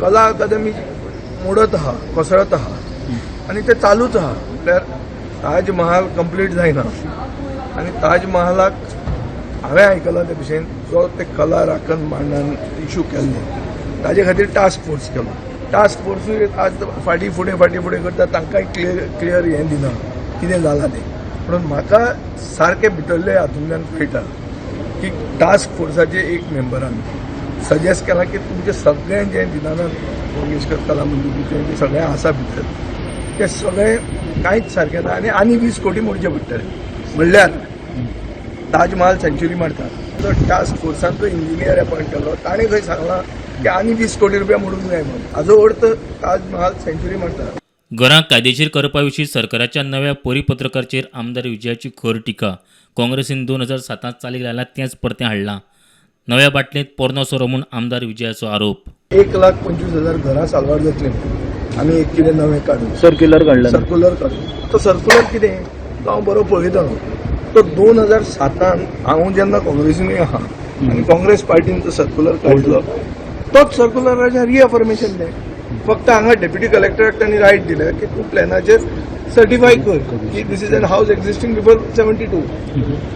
कला अकादमी मोडत आहा, कोसळत आहा आनी ते चालूच आहा. म्हळ्यार ताजमहाल कंप्लीट जायना आनी ताजमहालाक हांवें आयकलां ते भशेन जो ते कला राखण मांडान इशू केल्लो ताजे खातीर टास्क फोर्स केलो. टास्क फोर्सूय आज फाटीं फुडें फाटीं फुडें करता, तांकांय क्लियर क्लियर हें दिना कितें जालां तें. म्हणून म्हाका सारकें भितरले हातूंतल्यान कळटा की टास्क फोर्साचे एक मेंबरान सजेस्ट केलां की तुमचें सगळें जें दिनानाथ मंगेशकर कला मंदिराचें जें सगळें आसा भितर तें सगळें कांयच सारकें ना आनी आनी 20 कोटी मोडचे पडटले. म्हणल्यार ताजमहाल सँच्युरी मारता. तो टास्क फोर्सान तो इंजिनियर अपॉयंट केलो, ताणें खंय सांगलां की आनी 20 कोटी रुपया मोडूंक जाय म्हणून. हाजो अर्थ ताजमहाल सँच्युरी मारता. घरां कायदेशीर करपा विशीं सरकाराच्या नव्या परिपत्रकाचेर आमदार विजयाची खर टिका. काँग्रेसीन 2007त चालीक लायलां तेंच परतें हाडलां. नव्या बाटलेंत पोरनो सोरो म्हूण आमदार विजयाचो आरोप. 1,25,000 घरां साल्वार जातली आमी एक कितें नवें काडून सर्क्युलर काडलं. सर्क्युलर काडून. तो सर्क्युलर कितें तो हांव बरो पळयतालो. तो 2007न हांव जेन्ना काँग्रेसीनूय आहा आनी काँग्रेस पार्टीन तो सर्क्युलर काडलो, तोच सर्क्युलराचें रिअफर्मेशन तें. फक्त हांगा डेप्युटी कलेक्टराक तांणी रायट दिलें की तूं प्लॅनाचेर सर्टिफाय कर की this is an house existing before 72.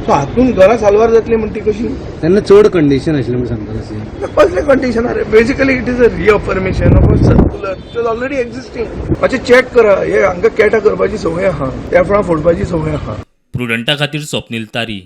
So हातून घरां साल्वार जातली म्हण ती कशी? तेन्ना चड कंडिशन आशिल्लें म्हूण सांगता तशें. कसलें कंडिशन अरे? Basically it is a reaffirmation of a circular which was already existing. मातशें चॅक करा. हे हांकां केटा करपाची संवय आहा, तेफळां फोडपाची संवय आहा. प्रुडंटा खातीर स्वप्नील तारी.